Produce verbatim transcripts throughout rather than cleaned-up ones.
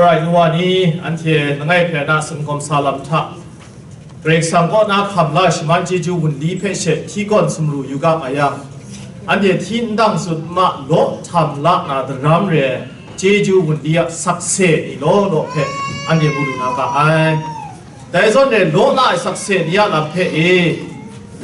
Rai nu wa ni, anhte langai hpe na sumgawm sa lam hta, Karai Kasang kaw na hkam la shaman chyeju wunli hpe she hti gawn sumru yu ga nga yang, anhte hti ndang tsun ma law htam la na daram re ai chyeju wunli a sakse ni law law hpe anhte mu lu na ga ai. Dai zawn e, law la ai sakse ni a lam hpe e,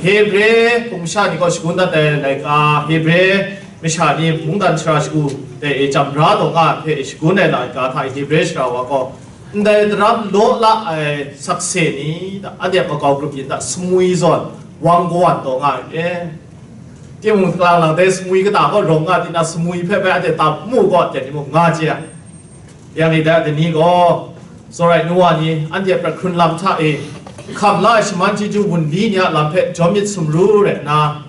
Hebre hpung masha ni gaw shagun dat ai laika, Hebre masha ni mungdan sara shagu de e, chyamra daw nga ai hpe e shagun ai laika hta e, Hebre sara wa gaw, ndai daram law la ai sakse ni, anhte a makau grup yin hta sumwi zawn wang kawan taw nga ai re. Timung lang lang dai sumwi kata gaw rawng nga, tinang sumwi hpe bai anhte tam mu gaw, dai ni mung nga chye ai. Yang ni dai, dai ni gaw, tsawra ai nu wa ni, anhte a prat hkrun lam hta e, hkam la ai shaman chyeju wunli ni a lam hpe jawm myit sumru rai nna,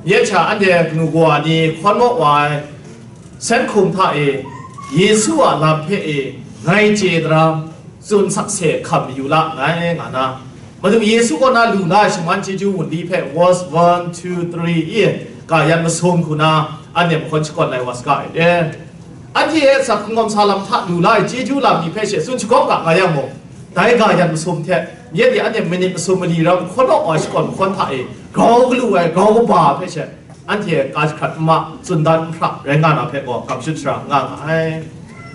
nye hta anhte kanu kawa ni hkawn maw wa ai, sen hkum hta e, Yesu a lam hpe e, ngai chye daram, tsun sakse hkam mayu la nngai, nga na, Madu Yesu kaw na lu na ai shaman chyeju wunli hpe verse one, two, three e, ga yan masum hku na, anhte mahkawn shakawn lai wa saga ai re. Anhte e asak hkungawm sa lam hta lu la ai chyeju lam ni hpe she tsun shagawp ga nga yang mung, dai ga yan masum hte, nye de anhte minit masum mali ram hkawn awk wa shakawn mahkawn hta e, grau galu ai grau kaba hpe she, anhte ka jahkrat n ma, tsun dan n hpra rai nga na hpe gaw, kam shut shara nga nga ai.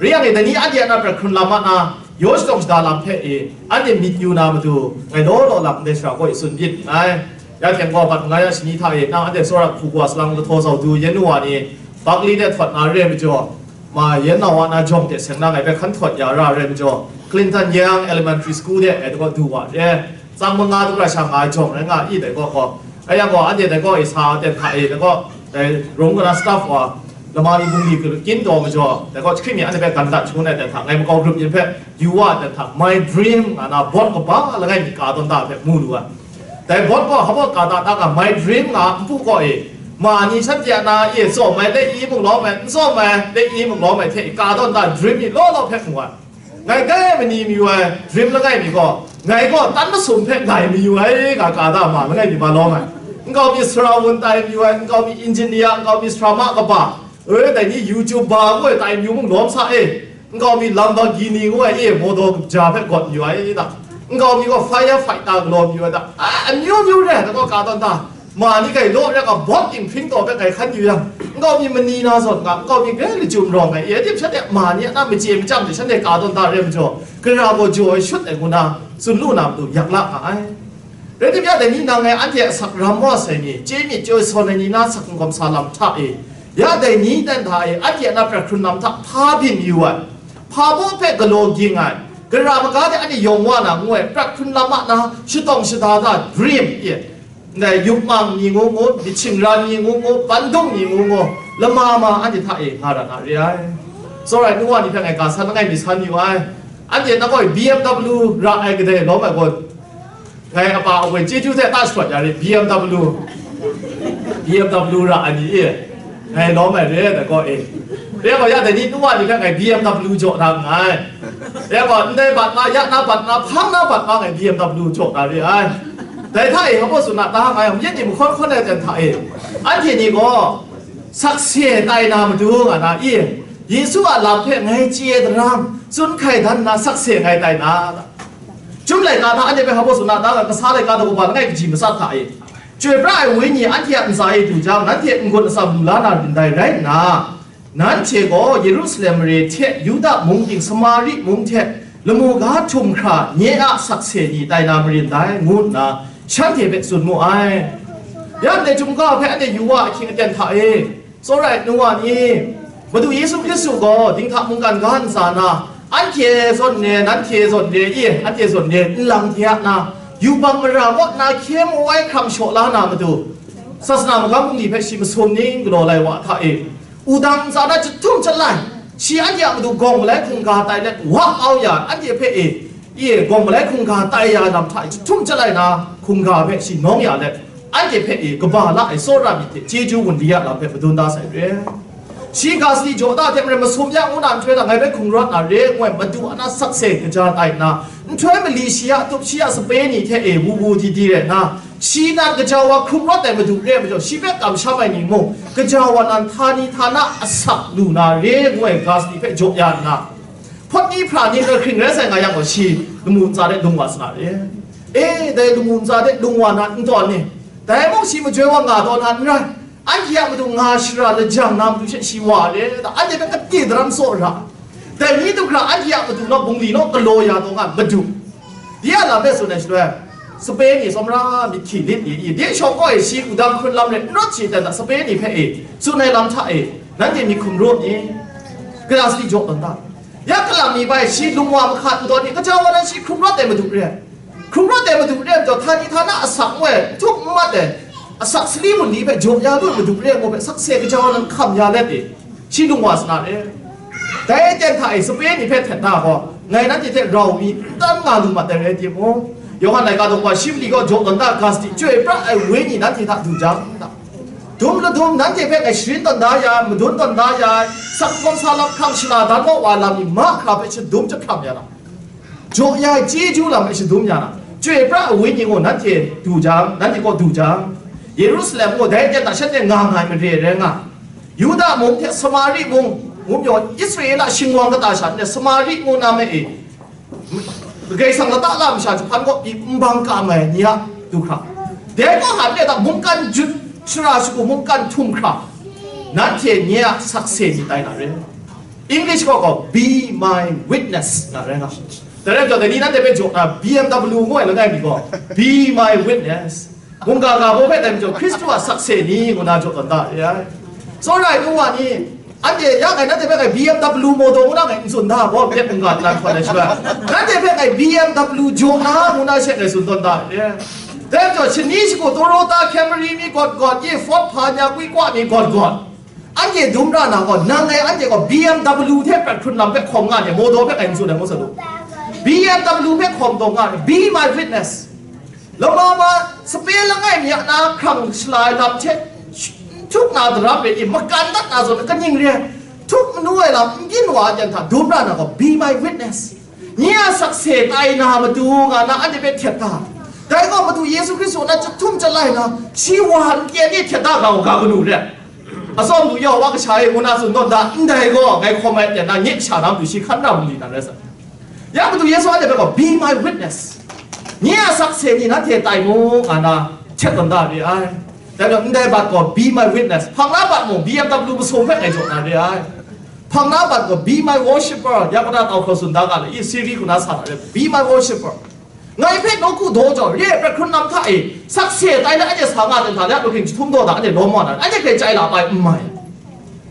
Rai yang e, dai ni anhte a na prat hkrun lam a na, yaw shadawng shada lam hpe e, anhte myit yu na matu, ngai law law lam ndai shara gaw e tsun myit nngai. Ya hkyeng gaw, bat nga ya shani hta e, nang anhte tsawra hku kawa salang lahtaw zau du yen nu wa ni, Barclay de htawt na re ai majaw, ma yen nau a na jawng de seng na ngai hpe hkan htawt ya ra ai majaw, Clinton Young Elementary School de ngai dagaw du wa re. Tsang manga dukra sha nga ai jawng rai nga i dai gaw gaw. Rai yang gaw, anhte dai gaw e sa ten hta e, dai gaw, dai rung kana staff wa, lama ni bungli kyin taw majaw, dai gaw, jahkring mi anhte hpe gan dat shangun ai ten hta, ngai makau grup yin hpe yu wa ai ten hta, My Dream nga na bawt kaba langai mi ka tawn da hpe mu lu ai. Dai bawt gaw, hpa bawt ka da ta nga, My Dream nga npu kaw e, ma ni shanhte a na e tsawm ai le i mung lawm ai, n tsawm ai le i mung lawm ai hte ka tawn da dream mi law law hpe mu ai. Ngai kai mani mayu ai dream langai mi gaw, ngai gaw tan masum hpe ngai mayu ai, nga ka da ma langai mi ba lawm ai. Nkau mi sara wun tai mayu ai, nkau mi engineer, nkau mi sara ma kaba, e, dai ni YouTuber ngu ai tai mayu mung lawm sa e, nkau mi Lamborghini ngu ai e, motor kaja hpe gawt mayu ai da, nkau mi gaw fire fighter galaw mayu ai da, a, amyu myu re ai, dai gaw ka tawn da. Ma ni kai law rai ga, bawt dinghpring taw hpe ngai hkan yu yang, nkau mi mani na zawn nga, nkau mi grai lachyum rawng ai, e, dip shanhte ma ni a na machye machyam de shanhte ka tawn da re majaw, gara gaw jaw ai shut ai ngu na, tsun lu na matu yak la nga ai. Rai tim ya, dai ni nang ngai anhte a asak ram wa sai ni, chye myit chye sawn ai ni na asak n-, kawm sa lam hta e, ya dai ni ten hta e, anhte a na prat hkrun lam hta hpa byin yu ai, hpa baw hpe galaw ging ai, gara maga de anhte yawng wa na ngu ai, prat hkrun lam a na shatawng shada da dream e, ndai yupmang ni ngu ngu, myit shingran ni ngu ngu, pandung ni ngu ngu, lama ma anhte hta e nga ra na re ai. Tsawra ai nu wa ni hpe ngai ga san langai mi san yu ai. Anhte na gaw B M W ra ai kadai lawm ai gaw, ngai apa a woi chyeju hte ta shawt ya re, B M W. B M W ra ai ni e. Ngai lawm ai re, dai gaw e. Dai gaw ya dai ni nu wa ni hpe ngai B M W jaw na nngai. Dai gaw ndai bat na, ya na bat na, hpang na bat na ngai B M W jaw na re ai. Dai hta e, hpa tsun na ta nga yang, myit ni mahkawn hkawn ai ten hta e, anhte ni gaw sakse tai na matu nga na i, Yesu a lam hpe ngai chye daram, tsun hkai dan nna sakse ngai tai na. Chyum laika hta anhte hpe hpa tsun na ta nga, kasa laika daw kaba langai kaji matsat hta e, Chyoi pra ai Wenyi anhte a ntsa e du jang, nanhte n-gun atsam lu la na rin dai rai nna, nanhte gaw Yerusalem mare hte Yuda mung ting, Samari mung hte lamu ga htum hkra nye a sakse ni tai na marin dai, ngu nna shanhte hpe tsun mu ai. Ya ndai Chyum ga hpe anhte yu wa ahkying aten hta e, Tsawra ai nu wa ni, Madu Yesu Hkristu gaw dinghta mungkan ga ntsa na, anhte zawn re, nanhte zawn re, i, anhte zawn re, nlang hte a na, yubak mara kaw nna hkye mu ai hkrang shaw la na matu, sasana magam bungli hpe shi masum ning galaw lai wa hta e, wudang ntsa na jahtum jalai, shi anhte a matu gawng malai hkungga tai let wa kau ya, anhte hpe e, Ye, gawng malai hkungga tai ya lam hta e jahtum jalai na, hkungga hpe shi nawng ya let, anhte hpe e kaba la ai tsawra myit hte chyeju wunli a lam hpe madun da sai re. Shi ga sadi jaw da hte maren masum ya ngu na nhtoi hta ngai hpe hkungrawt na re, ngu ai Madu a na sakse kaja tai nna, nhtoi mali shi a tup shi a sape ni hte e wu wu di di rai nna, shi nan gaja wa hkrung rawt ai Madu re ai majaw, shi hpe kamsham ai ni mung, gaja wa nan htani htana asak lu na re, ngu ai ga sadi hpe jaw ya nna, Hpawt ni hpra ni hkra hkring rai sai nga yang gaw, shi lamu ntsa de lung wa sa na re. E, dai lamu ntsa de lung wa na n tawn ni? Dai mung shi majoi wa nga taw na n rai. Anhte a matu nga shara lajang na matu she shi wa re, da, anhte hpe kade daram saw ra. Dai ni du hkra anhte a matu naw bungli naw galaw ya taw nga madu. Di a lam e tsun ai shaloi, Sape ni tsawmra myit hkyi lit ni i, de shawng kaw e shi wudang hkrun lam rai n rawt shi ten da, Sape ni hpe e, tsun ai lam hta e, nanhte myit hkum rawt ni? Kaja sali jaw tawn ta? Ya kalang mi bai shi lung wa mahkat n tawn ni? Kaja wa nan shi hkrum rawt ai madu re. Hkrum rawt ai madu re majaw, htani htana asak ngu ai, htuk n mat ai, asak sali munli hpe jaw ya lu ai madu re ngu hpe sakse kaja wa nan hkam ya let e, shi lung wa sa na re. Dai aten hta e Sape ni hpe htet na gaw, ngai nanhte hte rau mi n tan nga lu mat ai rai timung, Yawhan laika daw wa shi mali gaw jaw tawn da, ga sadi, chyoi pra ai wenyi nanhte hta du jang, dum ladum nanhte hpe ngai sharin tawn da ya, madun tawn da ya, sak kawm sa lam hkrang shala dan maw wa lam ni mahkra hpe shadum jahpram ya na, jaw ya ai chyeju lam hpe shadum ya na, chyoi pra ai wenyi gaw nanhte du jang, nanhte kaw du jang, Yerusalem gaw dai aten hta shanhte nga nga ai mare rai nga, Yuda mung hte Samari mung, ngu pyaw Israela shingwang kata sha nhtoi Samari ngu na me e, Karai Kasang lata la masha jahpan kaw pyi n bang kam ai ni a du hkra, dai kaw hta nhtoi mungkan jut shara shagu mungkan htum hkra, nanhte nye a sakse ni tai na re. English kaw gaw, "Be my witness," nga rai nga. Dai rai majaw, dai ni nanhte hpe jaw na, B M W ngu ai langai mi gaw, "Be my witness." Mungga ga baw hpe tai majaw, Hkristu a sakse ni ngu na jaw tawn da re ai. Tsawra ai nu wa ni, anhte ya ngai nanhte hpe ngai B M W model ngu na ngai n tsun da, baw hpe mungga hta hkawn ai shaloi, nanhte hpe ngai B M W jaw na ngu na she ngai tsun tawn da re ai. Dai majaw, shani shagu Toyota Camry mi gawt gawt, ye Ford hpa nya kwi kwa mi gawt gawt, anhte dum ra na gaw, nang ngai anhte gaw B M W hte prat hkrun lam hpe hkawm nga ni, model hpe ngai n tsun ai ngu sa du. B M W hpe hkawm taw nga ni, be my witness. Lama ma sape langai mi a na hkrang shala ai lam hte, n htuk na daram rai i, makan dat na zawn kaning re ai, htuk manu ai lam n byin wa ai jan hta dum ra na gaw, be my witness. Nye a sakse tai na matu nga na anhte hpe htet ga. Dai gaw Madu Yesu Hkristu na chyahtum chyalai na, shi wa n kyen e htet da ga gaw ga kanu re ai. Atsawm du yau wa kasha e ngu na tsun tawn da, ndai gaw ngai hkawm ai ten na, nye kasha na matu shi hkan ra mu li na rai sa. Ya Madu Yesu anhte hpe gaw, "Be my witness." Nye a sakse ni nanhte tai mu, nga na htet tawn da re ai. Dai gaw, ndai bat gaw, "Be my witness." Hpang na bat mung, B M W masum hpe ngai jaw na re ai. Hpang na bat gaw, "Be my worshipper." Ya, kata tau hkraw tsun da ga le, i, Siri hku na sa na re, "Be my worshipper." Ngai hpe nawku daw jau, re ai prat hkrun lam hta e, sakse tai na anhte sa nga ten hta, ya, lu hking jahtum daw da, anhte lawm wa na, anhte hpe chye la pai n mai.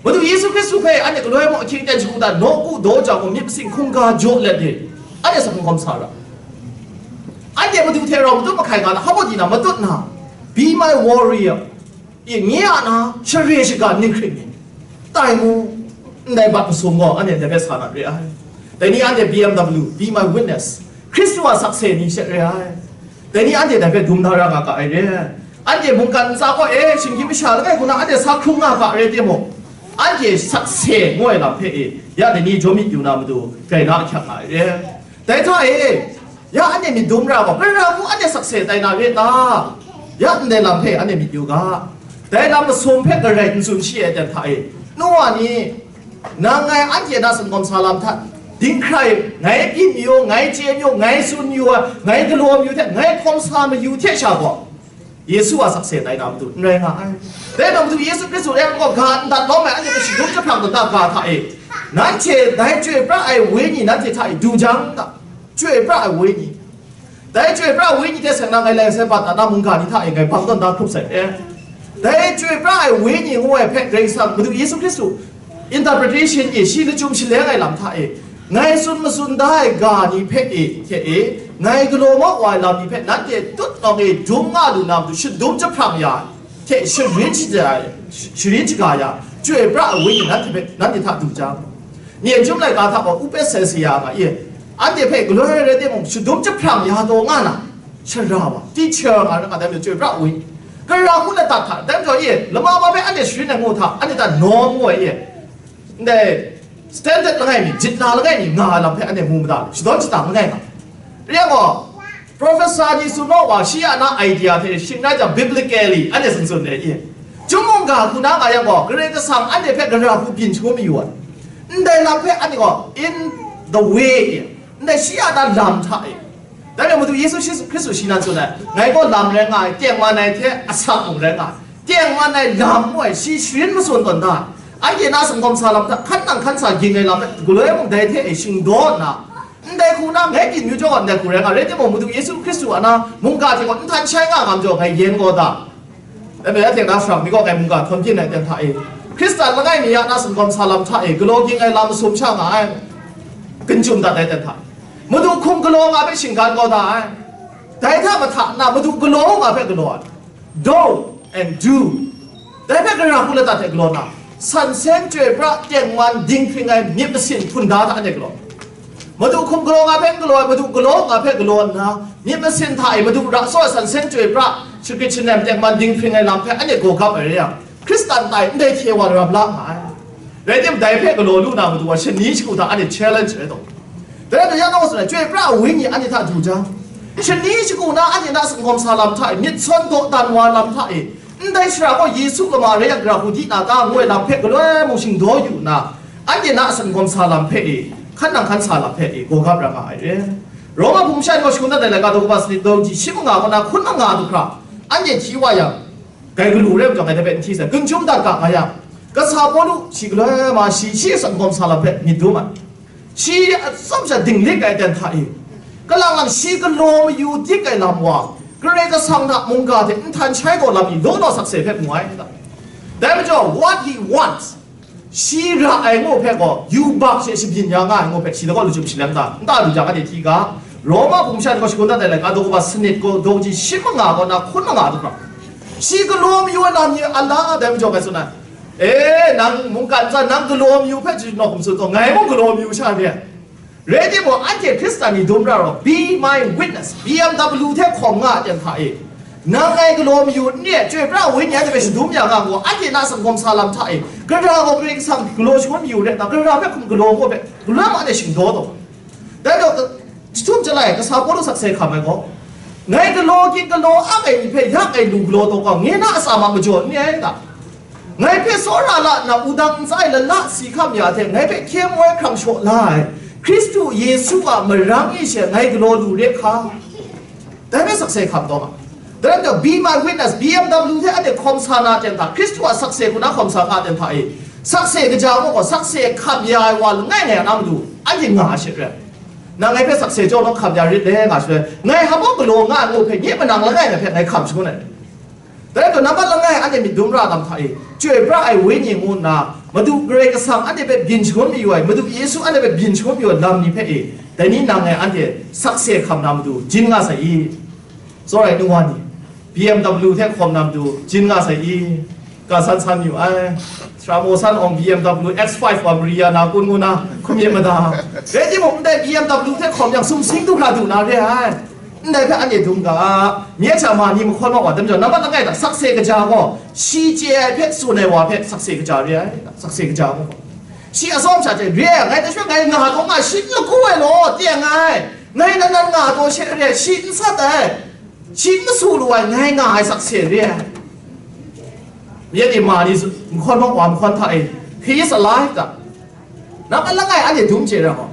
Madu Yesu Hkristu hpe anhte galoi mung ahkying ten shagu dan, nawku daw jau gaw, myit masin hkungga jaw let de, anhte sa hkungga sa ra. Anhte Madu hte rau matut mahkai nga na, hpa di na matut na, "Be my warrior." E, nye a na share shaga ning hkring ni tai mu, ndai bat masum gaw anhte dai hpe sa na re ai. Dai ni anhte B M W, be my witness, Hkristu a sakse ni she re ai. Dai ni anhte dai hpe dum da ra nga ga ai re. Anhte mungkan ntsa kaw e, shinggyim masha langai hku na anhte sa hkrung nga ga re timung, anhte sakse ngu ai lam hpe e, ya dai ni jaw myit yu na matu, grai na ahkyak nga ai re. Dai hta e, ya anhte myit dum ra gaw, gara hku anhte sakse tai na re ta? Ya ndai lam hpe anhte myit yu ga. Dai lam masum hpe garai n tsun shi ai ten hta e, nu wa ni, nang ngai anhte na singkawm sa lam hta, dinghkrai, ngai byin yu, ngai chye yu, ngai tsun yu ai, ngai galaw mayu hte, ngai hkawm sa mayu hte sha gaw, Yesu a sakse tai na matu n rai nga ai. Dai na matu Yesu Hkristu e gaw ga n dat lawm ai, anhte hpe shadum jahprang dat ga hta e, nanhte dai chyoi pra ai wenyi nanhte hta e du jang ta? Chyoi pra ai wenyi. Dai chyoi pra ai wenyi hte seng na ngai lai sai bat na mungga ni hta e ngai bang tawn da hkrup sai e. Dai chyoi pra ai wenyi ngu ai hpe Karai Kasang Madu Yesu Hkristu interpretation e shi lachyum shaleng ai lam hta e, ngai tsun matsun da ai ga ni hpe e, hte e, ngai galaw mawk wa ai lam ni hpe nanhte tut nawng e dum nga lu na matu shadum jahprang ya ai, hte sharin shaja, sharin shaga ya, chyoi pra ai wenyi nanhte hpe, nanhte hta du jang. Myen chyum laika hta gaw, Upesesya nga ye, anhte hpe galoi rai timung, shadum jahprang ya taw nga na, shara wa, teacher nga na, nga dai majaw chyoi pra ai wenyi, gara hku ladat hta, dai majaw ye, lama ma hpe anhte sharin ai ngu hta, anhte hta norm ngu ai ye, ndai standard langai mi, jit na langai mi nga ai lam hpe anhte mu mada, shadawn shada langai nga. Rai yang gaw, Professor ni tsun naw wa, shi a na idea hte shing rai jang, biblically anhte tsun tsun ai i, Chyum mungga hku na nga yang gaw, Karai Kasang anhte hpe gara hku byin shangun mayu ai. Ndai lam hpe anhte gaw, in The way, ndai shi a na lam hta e. Dai majaw Madu Yesu Hkristu shi nan tsun ai, ngai gaw lam rai nga ai, tengman ai hte asak mung rai nga ai. Tengman ai lam ngu ai, shi sharin matsun tawn da ai. Anhte na sanggawm sa lam hta, hkan nang hkan sa ging ai lam hta, galoi mung dai hte e shingdaw nna, ndai hku na ngai byin yu jaw ai ndai hku rai nga ai, rai timung, Madu Yesu Hkristu a na mungga hte gaw n htan shai nga nga majaw, ngai yen gaw da. Dai majaw, ya teng na shara mi gaw ngai mungga htawn byin ai ten hta e, Hkristan langai mi a na sanggawm sa lam hta e, galaw ging ai lam masum sha nga ai, gun chyum dat ai ten hta e, Madu hkum galaw nga hpe shinggan kau da ai. Dai hta mahta na Madu galaw nga hpe galaw ai. Do and do. Dai hpe gara hku lata hte galaw na, san seng chyoi pra tengman dinghpring ai myit masin hpun da hta anhte galaw. Madu hkum galaw nga hpe n galaw ai, Madu galaw nga hpe galaw nna, myit masin hta e Madu ra saw ai san seng chyoi pra, shagrit shanem tengman dinghpring ai lam hpe anhte gaw gap ai rai yang, Hkristan tai ndai hte wa ram la nga ai. Rai tim, dai hpe galaw lu na Madu wa shani shagu hta anhte challenge ai taw. Dai rai yang gaw, tsun ai, chyoi pra ai Wenyi anhte hta du jang, shani shagu na anhte na sanggawm sa lam hta e, myit sawn dawdan wa lam hta e, ndai shara gaw Yesu lama rai yang, gara hku di na ta ngu ai lam hpe galoi mung shingdaw yu nna, anhte na a sanggawm sa lam hpe e, hkan nang hkan sa lam hpe e, gaw gap ra nga ai re. Roma hpung sha ni gaw shakun dat ai laika daw kaba sanit daw kaji shi manga kaw na hkun manga du hkra, anhte hti wa yang, dai galu rai majaw ngai dai hpe n hti sai, gun chyum dat ga nga yang, kasa Pawlu shi galoi ma shi, shi a sanggawm sa lam hpe myit dum ai. Shi a tsawm sha dinglik ai ten hta e, kalang lang shi galaw mayu dik ai lam wa, Karai Kasang hta mungga hte n htan shai gaw lam ni law law sakse hpe mu ai ta. Dai majaw, what he wants, shi ra ai ngu hpe gaw, yubak she shabyin ya nga ai ngu hpe, shi lagaw lachyum shalem ta, nta lu jang anhte hti ga, Roma hpung sha ni gaw shakun dat ai laika daw kaba sanit gaw daw kaji shi manga kaw na hkun manga du hkra, shi galaw mayu ai lam ni a la dai majaw ngai tsun ai. E, nang mungkan ntsa nang galaw mayu hpe jahtum nawk hkum tsun taw, ngai mung galaw mayu sha re ai. Rai timung, anhte Hkristan ni dum ra raw, be my witness, B M W hte hkawm nga ai ten hta e, nang ngai galaw mayu n re ai, chyoi pra ai Wenyi anhte hpe shadum ya nga gaw, anhte na sanggawm sa lam hta e, gara gaw Karai Kasang galaw shangun mayu re nna, gara hpe hkum galaw ngu hpe, galoi ma anhte shingdaw taw. Dai gaw, jahtum jalai kasa Pawlu sakse hkam ai gaw, ngai galaw gyin galaw ak ai ni hpe yak ai lu galaw taw gaw, ngai na atsam a majaw n re ai ta? Ngai hpe tsawra la nna wudang ntsa e lala si hkam ya hte, ngai hpe hkye moi hkrang shaw la ai Hkristu Yesu a marang e she ngai galaw lu re hka. Dai hpe sakse hkam taw ma. Dai rai nna, be my witness, B M W hte anhte hkawm sa na ten hta, Hkristu a sakse hku na hkawm sa nga ten hta e, sakse kaja gaw, sakse hkam ya ai wa langai ngai a na matu, anhte nga a she rai. Nang ngai hpe sakse jaw law hkam ya rit le nga shaloi, ngai hpa galaw nga ai ngu hpe, nye manang langai ngai hpe ngai hkam shangun ai. Dai gaw, nambat langai anhte myit dum ra lam hta e, chyoi pra ai Wenyi ngu nna, Madu Karai Kasang anhte hpe byin shangun mayu ai, Madu Yesu anhte hpe byin shangun mayu ai lam ni hpe e, dai ni nang ngai anhte sakse hkam na matu, jin nga sai i? Tsawra ai nu wa ni, B M W hte hkawm na matu, jin nga sai i? Ka san san yu ai. Sara maw san awng B M W X five wa Maria na kun ngu na, hkum ye mada. Rai timung, ndai B M W hte hkawm yang sumsing du hkra du na re ai. Ndai hpe anhte dum ga, mye hta ma ni mahkawn ma wa, dai majaw, nambat langai hta sakse kaja gaw, shi chye ai hpe tsun ai wa hpe sakse kaja re ai, sakse kaja gaw. Shi atsawm sha hte re ai, ngai dai hpe ngai nga taw nga, shi n lagu ai law, teng ai, ngai nan nan nga taw she re ai, shi n sat ai, shi n masu lu ai, ngai nga ai sakse re ai. Myit ni ma ni mahkawn ma wa mahkawn hta e, he is alive ta. Nambat langai anhte dum chye ra gaw,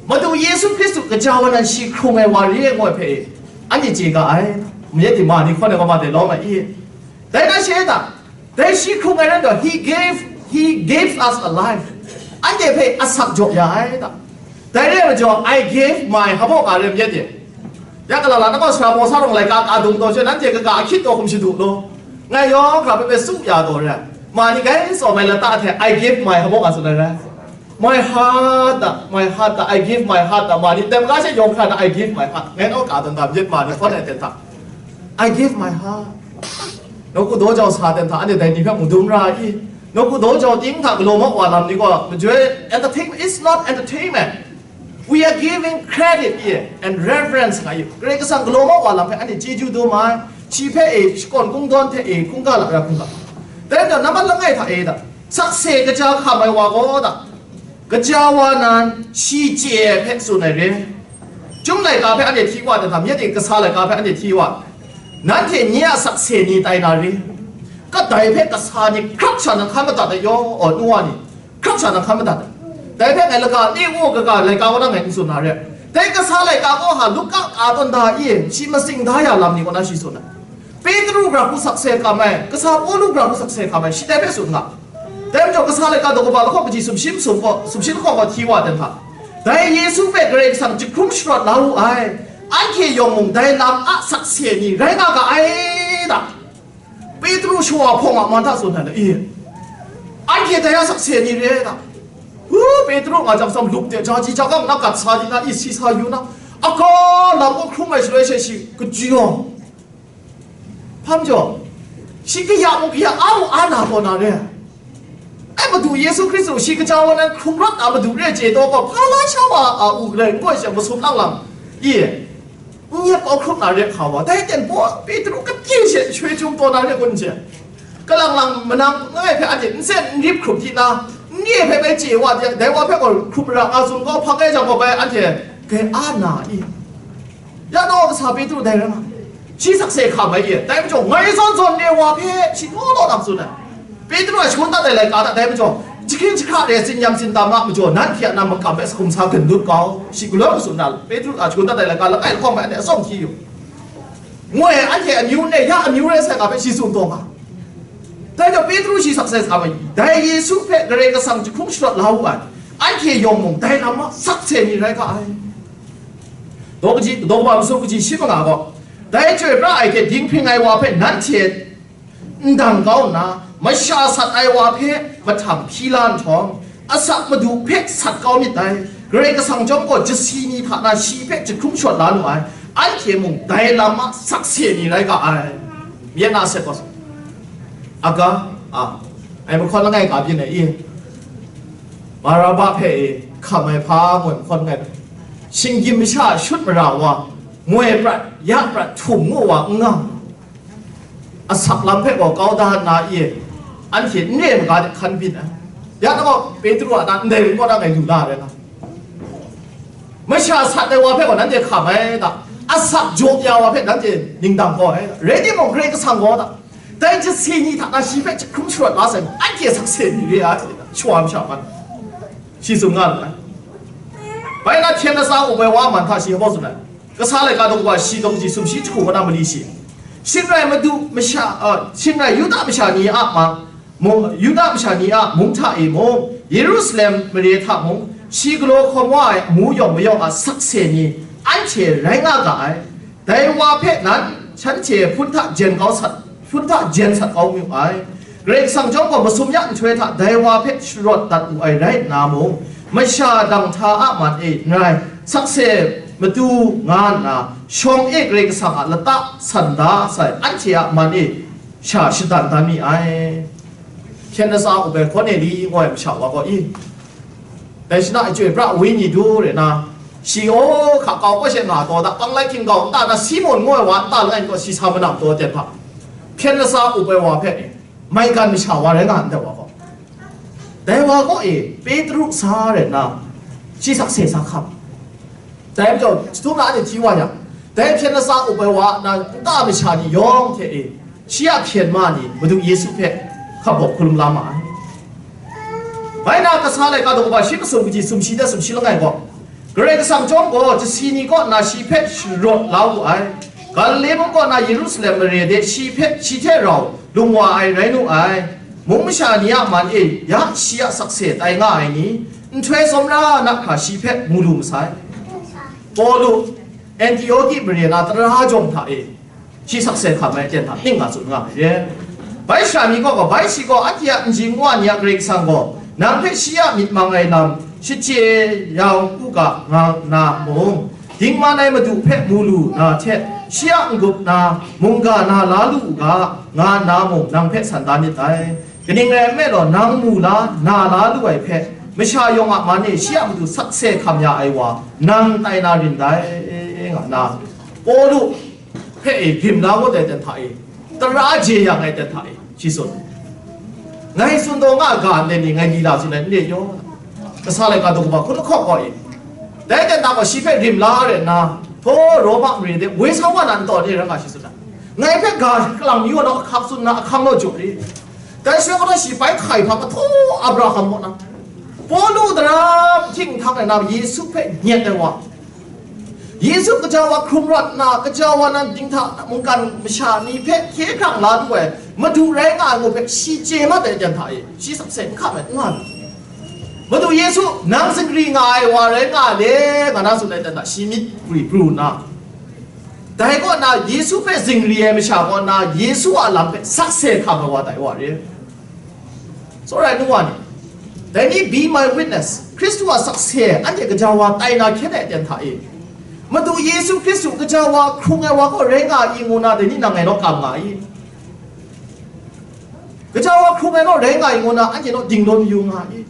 Madu Yesu Hkristu kaja wa nan shi hkrung ai wa re ai ngu ai hpe e, anhte chye ga ai, myit ni ma ni hkawn ai gaw ma dai lawm ai i? Dai na she ta, dai shi hkrung ai rai nna, he gave, he gave us a life. Anhte hpe asak jaw ya ai ta. Dai re ai majaw, I gave my hpa a rai myit e. Ya kalala na gaw sara maw sa rawng laika ka dung taw she, nanhte kaga ahkyit taw hkum shadu law. Ngai yawng hkra hpe hpe tsu ya taw re ai. Ma ni gai tsawm ai lata hte, I give my hpa a tsun ai rai. My heart, my heart, I give my heart, ma ni tem ga she yawng hkra na, I give my heart. Ngai naw ka dan da myit ma ni hkawn ai ten hta, I give my heart. Nawku daw jau sa ten hta, anhte dai ni hpe mu dum ra i? Nawku daw jau ting hta galaw ma wa lam ni gaw, majoi entertainment is not entertainment. We are giving credit here and reverence nga yu. Karai Kasang galaw ma wa lam hpe anhte chyeju dum ai, shi hpe e shakawn kungdawn hte e hkungga lara hkungga. Dai rai nna, nambat langai hta e da, sakse kaja hkam ai wa gaw da, kaja wa nan shi chye ai hpe tsun ai re. Chyum laika hpe anhte hti wa, dai hta myit e kasa laika hpe anhte hti wa, nanhte nye a sakse ni tai na re. Kadai hpe kasa ni hkrap sha na hkan madat ai yaw, aw, nu wa ni, hkrap sha na hkan madat ai. Dai hpe ngai laga, e, u, kaga laika kaw na ngai n tsun na re. Dai kasa laika kaw ha, Luka ka tawn da i, shi matsing da ya lam ni kaw na shi tsun ai. Petru gara hku sakse hkam ai, kasa Pawlu gara hku sakse hkam ai, shi dai hpe tsun nga. Dai majaw, kasa laika daw kaba lahkawng kaji sumshi masum kaw, sumshi lahkawng kaw hti wa ai hta, dai Yesu hpe Karai Kasang jahkrum sharawt la wu ai, anhte yawng mung dai lam a sakse ni rai nga ga ai da. Petru shawa hpawng a man hta tsun ai, i, anhte dai a sakse ni re ai da. Hu, Petru nga jang sam lup de, jaji jagang na gat sa di na, i, si sa yu na, aga lam kaw hkrum ai shaloi she shi kajawng. Hpa majaw, shi kaya mung kaya a u a na taw na re. Ai, Madu Yesu Hkristu shi kaja wa nan hkrung rawt na Madu re chye taw gaw, hpa la sha wa a u galai n gaw she masum lang lam, i, n yep kau hkrup na re hka wa, dai ten baw Petru kati she shoi chyum taw na re kun hte, kalang lang manang langai hpe anhte nsen n rip hkrup di na, n re hpe bai chye wa de, dai wa hpe gaw hkrup mara nga tsun kau hpa kai jang gaw bai anhte gai a na i? Ya gaw kasa Petru dai rai nga, shi sakse hkam ai e, dai majaw ngai zawn zawn re wa hpe shi law law na tsun ai. Petru a shangun dat ai laika hta dai majaw, jahkring jahkra re, tsin-yam tsintam a majaw, nanhte a na makam hpe sa hkum sa gun lut kau, shi galoi masum na Petru a shangun dat ai laika langai lahkawng hpe anhte atsawm hti yu. Ngoi anhte amyu n re, ya amyu rai sai nga hpe shi tsun taw nga. Dai majaw Petru shi sakse hkam ai, dai Yesu hpe Karai Kasang jahkrum sharawt la wu ai, anhte yawng mung dai lam a sakse ni rai ga ai. Daw kaji, daw kaba masum kaji shi manga gaw, dai chyoi pra ai hte dinghpring ai wa hpe nanhte n dang kau nna, masha sat ai wa hpe mahtang hpyi la nhtawm, asak Madu hpe sat kau myit dai. Karai Kasang chyawm gaw jasi ni hta na shi hpe jahkrum shawt la nu ai, anhte mung dai lam a sakse ni rai ga ai. Myen na set gaw, aga, a, ai mahkawn langai ga byin ai i? Baraba hpe i, hkam ai hpa ngoi mahkawn langai hpe, shinggyim masha shut mara wa, moi prat, ya prat, htum ngu wa n nga, asak lam hpe gaw kau da nna i, anhte n re maga de hkan byin ai. Ya gaw Petru a na ndai rin kaw na ngai lu la ai rai nga. Masha sat ai wa hpe gaw nanhte hkam ai da, asak jaw ya wa hpe nanhte ningdang gaw ai, rai timung, Karai Kasang gaw da, dai jasi ni hta na shi hpe jahkrum sharawt la sai, anhte sakse ni re ai, shawa masha man shi tsun nga lu ai. Bai na hpyen latsa up ai wa man hta shi hpa tsun ai. Kasa laika daw kaba shi daw kaji sumshi jahku kaw na mali shi, shing rai Madu masha, a, shing rai Yuda masha ni a ma, mung, Yuda masha ni a mung hta e mung, Yerusalem mare hta mung, shi galaw hkawm wa ai amu yawng mayawng a sakse ni anhte rai nga ga ai. Dai wa hpe nan shanhte hpun hta jen kau sat, hpun hta jen sat kau mu ai. Karai Kasang chyawm gaw masum ya nhtoi hta dai wa hpe sharawt dat wu ai rai nna mung, masha dang hta a man e n rai, sakse matu nga nna, shawng e Karai Kasang a lata san da sai anhte a man e sha shadan dan mi ai. Hpyen latsa up ai Hkawne li ngu ai masha wa gaw i, dai shana chyoi pra ai wenyi du re na, shi, aw, hka kau kaw she nga taw da, pang lai hkying gau nta na, Simon ngu ai wa nta langai n kaw shi sa manam taw ten hpa, hpyen latsa up ai wa hpe maigan masha wa rai nga ndai wa gaw, dai wa kaw e Petru sa re na, shi sakse sa hkam. Dai majaw, chyahtum na anhte hti wa yang, dai hpyen latsa up ai wa a na nta masha ni yawng hte e, shi a hpyen ma ni Madu Yesu hpe hkap baw hkalum la ma ai. Bai na, Kasa laika daw kaba shi masum kaji sumshi de sumshi langai gaw, Karai Kasang chyawm gaw jasi ni kaw nna shi hpe sharawt la wu ai. Galile mung kaw na Yerusalem mare de shi hpe, shi hte rau lung wa ai rai nu ai. Mung masha ni a man e ya shi a sakse tai nga ai ni, nhtoi tsawmra na hkra shi hpe mu lu masai. Pawlu, Antioki mare na tara jawng hta e, shi sakse hkam ai ten hta ning nga tsun nga ai re. Bai sha mi kaw gaw, bai shi gaw, anhte a nji nwa ni a Karai Kasang gaw, nang hpe shi a myit mang ai lam shachye ya u ga nga nna mung, dingman ai Madu hpe mu lu na hte, shi a n-gup na, mungga na la lu u ga, nga nna mung, nang hpe san da myit dai. Kaning rai nme law, nang mu la, na la lu ai hpe, masha yawng a man e shi a matu sakse hkam ya ai wa, nang tai na rin dai, nga nna, Pawlu hpe e, grim la ngut ai ten hta e, tara je yang ai ten hta e, shi tsun. Ngai tsun taw nga ga ndai ni, ngai lila tsun ai n re yaw, Kasa laika daw kaba hkun lahkawng gaw e, dai ten hta gaw shi hpe rim la re nna, htaw Roma mare de woi sa wa na ntaw ni rai nga shi tsun ai. Ngai hpe ga kalang mi wa na ahkang tsun na ahkang naw jaw ri. Dai shaloi gaw shi bai hkai hpa, kahtaw Abraham kaw na, Pawlu daram htinghkang rai na Yesu hpe nyet ai wa, Yesu gaja wa hkrung rawt nna, gaja wa nan dinghta mungkan masha ni hpe hkye hkrang la lu ai Madu rai nga ai ngu hpe shi chye mat ai aten hta e, shi sakse n hkam ai n nga lu. Madu Yesu, nang zingri nga ai wa rai nga le, nga na tsun ai aten hta shi myit gri pru nna, dai kaw na Yesu hpe zingri ai masha kaw na Yesu a lam hpe sakse hkam ai wa tai wa re. Tsawra ai nu wa ni, dai ni be my witness, Hkristu a sakse anhte gaja wa tai na hkyen ai aten hta e, Madu Yesu Hkristu gaja wa hkrung ai wa kaw rai nga i ngu na, dai ni nang ngai naw kam nga i? Gaja wa hkrung ai naw rai nga i ngu na, anhte naw dingdawn yu nga i?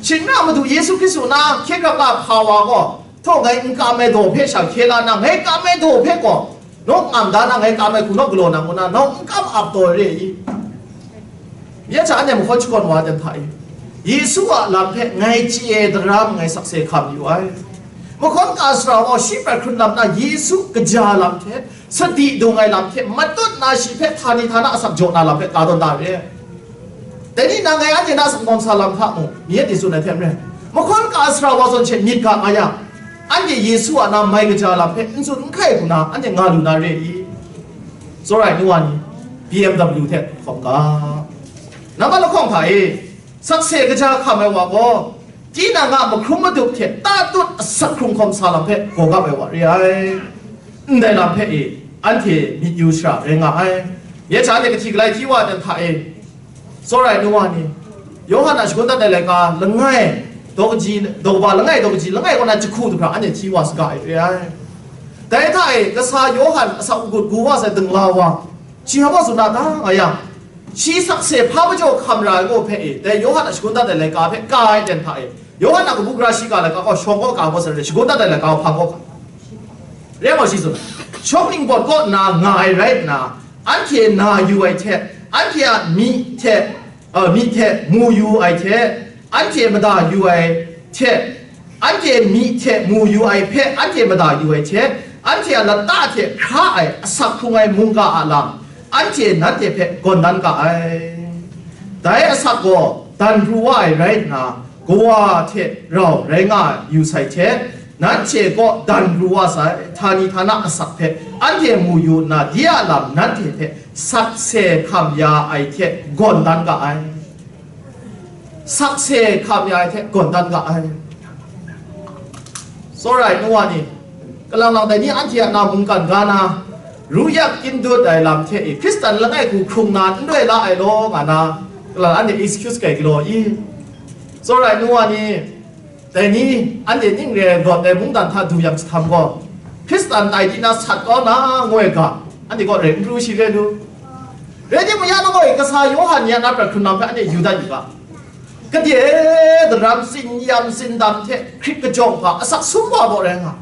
Shing n ra Madu Yesu Hkristu na hkye hkrang a hpa wa gaw, htaw ngai n kam ai daw hpe sha hkye la na, ngai kam ai daw hpe gaw, naw ngam da na, ngai kam ai hku naw galaw na ngu na, nau n kam ap taw re i? Ya hta anhte mahkawn shakawn wa ai aten hta e, Yesu a lam hpe ngai chye ai daram ngai sakse hkam yu ai. Mahkawn ka sara wa shi prat hkrun lam na Yesu kaja lam hte, sadi dung ai lam hte matut na shi hpe htani htana asak jaw na lam hpe ka tawn da re. Dai ni na ngai anhte na asak gawm sa lam hta mung, mi e dai tsun ai hte maren, mahkawn ka sara wa zawn hte myit ga nga yang, anhte Yesu a na mai kaja lam hpe n tsun n hkai hku na anhte nga lu na re i? Tsawra ai nu wa ni, B M W hte hkawm ga. Nambat lahkawng hta e, sakse kaja hkam ai wa gaw, tinang a mahkrum madup hte tatut asak hkrung hkawm sa lam hpe gaw gap ai wa re ai. Ndai lam hpe e, anhte myit yu shara rai nga ai. Ya hta anhte kahti galai hti wa ai aten hta e, tsawra ai nu wa ni, Yawhan a shagun dat ai laika langai, daw kaji, daw kaba langai, daw kaji langai kaw na jahku du hkra anhte hti wa saga ai re ai. Dai hta e, kasa Yawhan asak agut gu wa sai dingla wa, shi hpa tsun na ta nga yang, shi sakse hpa majaw hkam ra ai ngu hpe e, dai Yawhan a shagun dat ai laika hpe ka ai aten hta e, Yawhan a kabu gara shiga laika gaw shawng kaw ka gaw sa re, shagun dat ai laika gaw hpang kaw ka. Rai gaw shi tsun, shawng ningpawt kaw na nga ai rai nna, anhte na yu ai hte, anhte a myi hte, uh, myi hte mu yu ai hte, anhte mada yu ai hte, anhte myi hte mu yu ai hpe anhte mada yu ai hte, anhte a lata hte hkra ai asak hkrung ai mungga a lam, anhte nanhte hpe gawn dan ga ai. Dai asak gaw dan pru wa ai rai nna, Kawa hte rau rai nga yu sai hte, nanhte kaw dan pru wa sai, htani htana asak hpe anhte mu yu nna, de a lam nanhte hpe sakse hkam ya ai hte gawn dan ga ai. Sakse hkam ya ai hte gawn dan ga ai. Tsawra ai nu wa ni, kalang lang dai ni anhte a na mungkan ga na, ru yak kyin dut ai lam hte e, Hkristan langai hku hkrung na n rai la ai law nga na, kalang anhte excuse kai galaw i? Tsawra ai nu wa ni, dai ni, anhte ning re ai rawt ai mungdan hta du yang jahtam gaw, Hkristan tai di na sat kau na ngoi ga, anhte gaw rai n pru shi re lu. Rai timung, ya na gaw, kasa Yawhan ya na prat hkrun lam hpe anhte yu dat yu ga. Gade daram tsin yam tsindam hte hkrit kajawng hpa asak sum wa baw rai nga.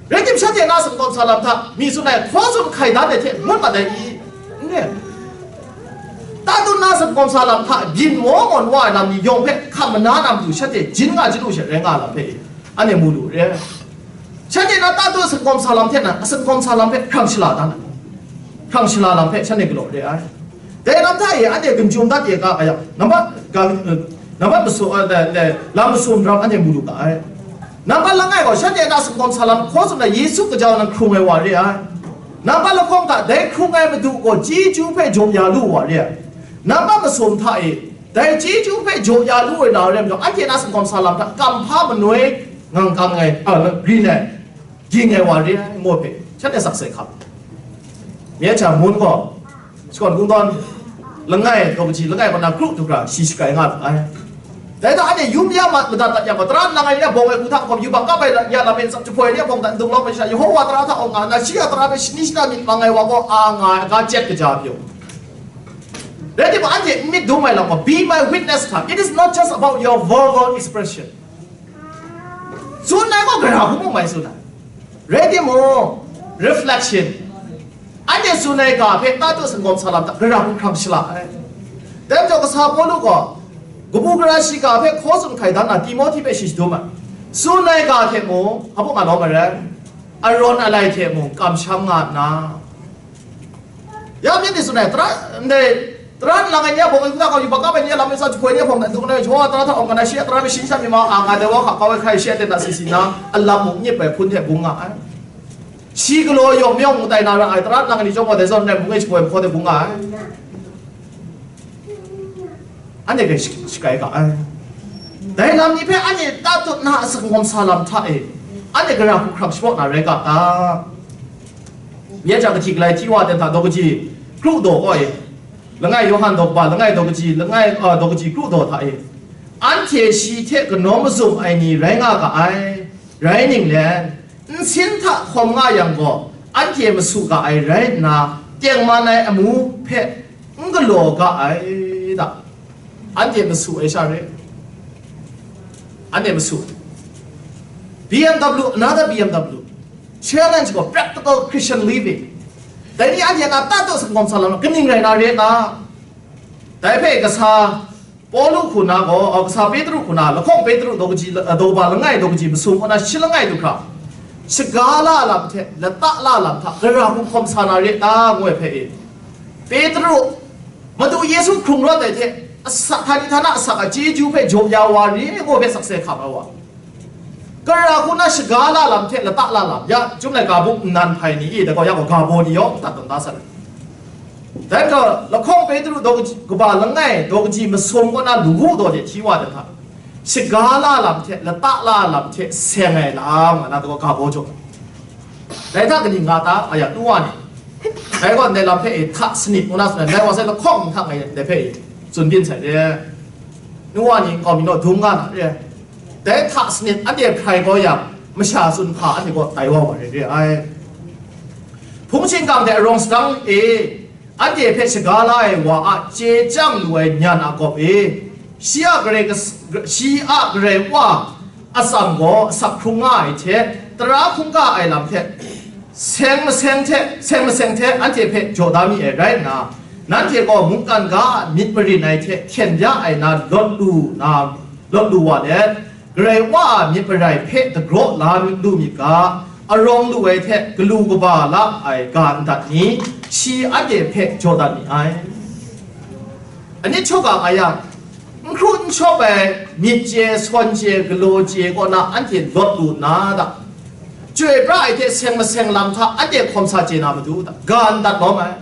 Rai tim, shanhte na sumkawm sa lam hta mi tsun ai hkaw tsun hkai dan ai hte ngut mat ai i? N re. Tatut na sumkawm sa lam hta byin maw ngawn wa ai lam ni yawng hpe hkam mana na matu shanhte jin nga jin lu she rai nga lam hpe i? Anhte mu lu re. Shanhte na tatut sumkawm sa lam hte na, sumkawm sa lam hpe hkrang shala dan ai. Hkrang shala lam hpe shanhte galaw re ai. Dai lam hta e anhte ginjum dat ye ga ai yang, nambat ga, eh, nambat masum, eh, le, le, lam masum ram anhte mu lu ga ai. Nambat langai gaw, shanhte na sumkawm sa lam hkaw tsun na Yesu kaja nang hkrung ai wa re ai. Nambat lahkawng hta, dai hkrung ai Madu gaw chyeju hpe jaw ya lu wa re ai. Nambat masum hta e, dai chyeju hpe jaw ya lu ai na rai majaw, anhte na sumkawm sa lam hta, kam hpa manoi ngang kang ai, a, grin ai, ging ai wa re ai ngu hpe, shanhte sakse hkap. Mi a hta mun gaw, shakawn kungdawn langai, daw kaji langai kaw na kru du hkra shi shakai nga lu ai. Dai hta anhte yum ya ma, madat dat ya ma, tara nlang ai ni a bawng ai hku hta hkawm yubak kap ai ya lam e, tsap jahpoi ai ni a bawng hta ndung lawm ai sha, Yehova tara hta awng nga nna, shi a tara hpe shani shana myit mang ai wa gaw a nga ai, a ga chyet kaja pyaw. Rai timung, anhte n myit dum ai lam gaw, be my witness hta, it is not just about your verbal expression. Tsun ai gaw gara hku mung mai tsun ai. Rai timung, reflection. Anhte tsun ai ga hpe tatut sumkawm sa lam hta gara hku hkrang shala ai. Dai majaw kasa Pawlu gaw, kabu gara shiga hpe hkaw tsun hkai dan na Timohti hpe shi shadum ai. Tsun ai ga hte mung, hpa nga lawm ai rai, arawn alai hte mung kamsham nga nna, ya myit ni tsun ai, tara ndai Tara lang ai ni a bawng ai hta kau yu, bakap ai ni a lam ai sa jahpoi ni a hpawng dan dum na, shawa tara hta awng kana shi a tara mashin sha mi ma a nga dai wa hka kau ai hkrai shi a ten na si si na, a lam mung nyip ai hpun hte bung nga ai. Shi galaw yawng myawng mung tai na ra ai, tara lang ai ni chyawm gaw dai zawn rai mung e jahpoi mahkaw hte bung nga ai. Anhte hpe shi-, shakai ga ai. Dai lam ni hpe anhte tatut na a sakawm sa lam hta e, anhte gara hku hkrang shapraw na rai ga ta? Nye jang kahti galai hti wa ten hta daw kaji kru daw kaw e, langai Yawhan daw kaba, langai daw kaji, langai, a, daw kaji kru daw hta e, anhte shi hte kanawn mazum ai ni rai nga ga ai. Rai ninglen, nsin hta hkawm nga yang gaw, anhte masu ga ai rai nna, tengman ai amu hpe n galaw ga ai da. Anhte masu ai sha re. Anhte masu. B M W, another B M W. Challenge gaw practical Christian living. Dai ni anhte na tatut sakawm sa lam kaning rai na re na? Dai hpe kasa Pawlu hku na gaw, a, kasa Petru hku na, lahkawng Petru daw kaji, a, daw ba langai daw kaji masum kaw na shi langai du hkra, shaga la lam hte, lata la lam hta, gara hku hkawm sa na re ta, ngu ai hpe e. Petru, Madu Yesu hkrung rawt ai hte, asak, htani htana asak a chyeju hpe jaw ya wa re, ngu hpe sakse hkam ai wa. Gara hku na shaga la lam hte lata la lam, ya, Chyum laika buk nnan hpai ni i, dai gaw, ya gaw, ga baw ni yawng tat tawn da sai. Dai gaw, lahkawng Petru daw kaji, kaba langai daw kaji masum kaw na lawu daw de hti wa dan hta, shaga la lam hte lata la lam hte seng ai lam, nga na, dai gaw, ga baw jaw. Dai hta kaning nga ta, a ya, nu wa ni. Dai gaw, ndai lam hpe e hta sanit ngu na tsun ai, ndai wa sai lahkawng hta ngai ndai hpe e tsun byin sai de. Nu wa ni nkau mi naw dum nga na re. Dai hta sanit anhte hprai kau yang, masha tsun hpa anhte kaw tai wa wa re re ai. Hpung shingkang hte arawng sadang e, anhte hpe shaga la ai wa a chye chyang lu ai nyan a gawp e, shi a Karai Kas-, shi a Karai Wa a atsam gaw asak hkrung nga ai hte, tara hkungga ai lam hte, seng maseng hte, seng maseng hte anhte hpe jaw da mi ai rai nna, nanhte gaw mungkan ga a myit marin ai hte hkyen ya ai na lawt lu na, lawt lu wa let, Karai Wa a myit marai hpe dagraw la lu myit ga, arawng lu ai hte galu kaba la ai ga ndat ni, shi anhte hpe jaw dat mi ai. Anit hkawhkam a yang, n hkru n shawp ai myit chye, sawn chye, galaw chye kaw na anhte lawt lu nna da, chyoi pra ai hte seng maseng lam hta anhte hkawm sa chye na matu da, ga n dat lawm ai.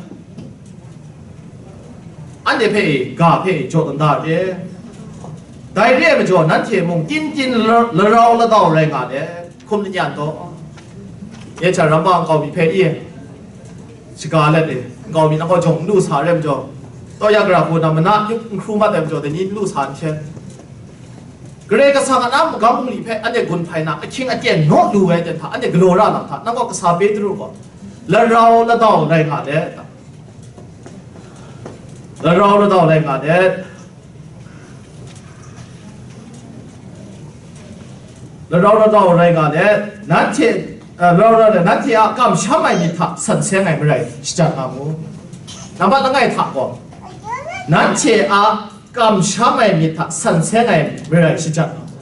Anhte hpe e, ga hpe e, jaw dan da re. Dai re ai majaw, nanhte mung tin tin la-, larau ladau rai nga let, hkum lanyan taw. Nye hta ramma nkau mi hpe i, shaga let e, nkau mi nang gaw jawng n lu sa re majaw, tau ya gara hku na mana n hkru mat ai majaw, dai ni n lu sa n hten. Karai Kasang a na magam bungli hpe anhte gun hpai na, ahkying aten naw lu ai ten hta, anhte galaw ra lam hta, nang gaw kasa Petru gaw, larau ladau rai nga let, larau ladau rai nga let, larau ladau rai nga let, nanhte, eh, larau ladau let, nanhte a kamsham ai myit hta san seng ai marai shajat nga mu. Nambat langai hta gaw, nanhte a kamsham ai myit hta san seng ai marai shajat nga mu.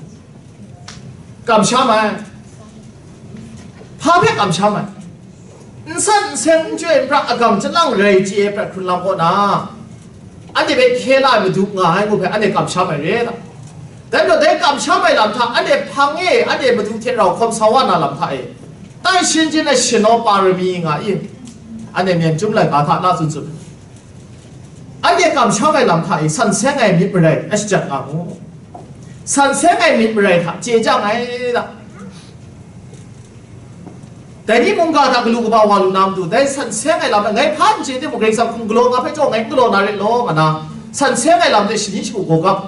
Kamsham ai. Hpa hpe kamsham ai? N san n seng, n chyoi n pra, agang chyalang rai chye ai prat hkrun lam kaw na, anhte hpe hkye la ai Madu nga ai ngu hpe anhte kamsham ai re ta? Dai majaw, dai kamsham ai lam hta, anhte hpang e, anhte Madu hte rau hkawm sa wa na lam hta e, tai shin jin ai shanaw para mi nga i, anhte myen chyum laika hta na tsun tsun. Anhte kamsham ai lam hta e san seng ai myit marai a shajat nga mu. San seng ai myit marai hta chye chyang ai da. Dai ni mungga hta galu kaba wa lu na matu, dai san seng ai lam e ngai hpa n chye timung, Karai Kasang hkum galaw nga hpe chyaw ngai n galaw na ret law, nga na, san seng ai lam hte shani shagu gaw gap.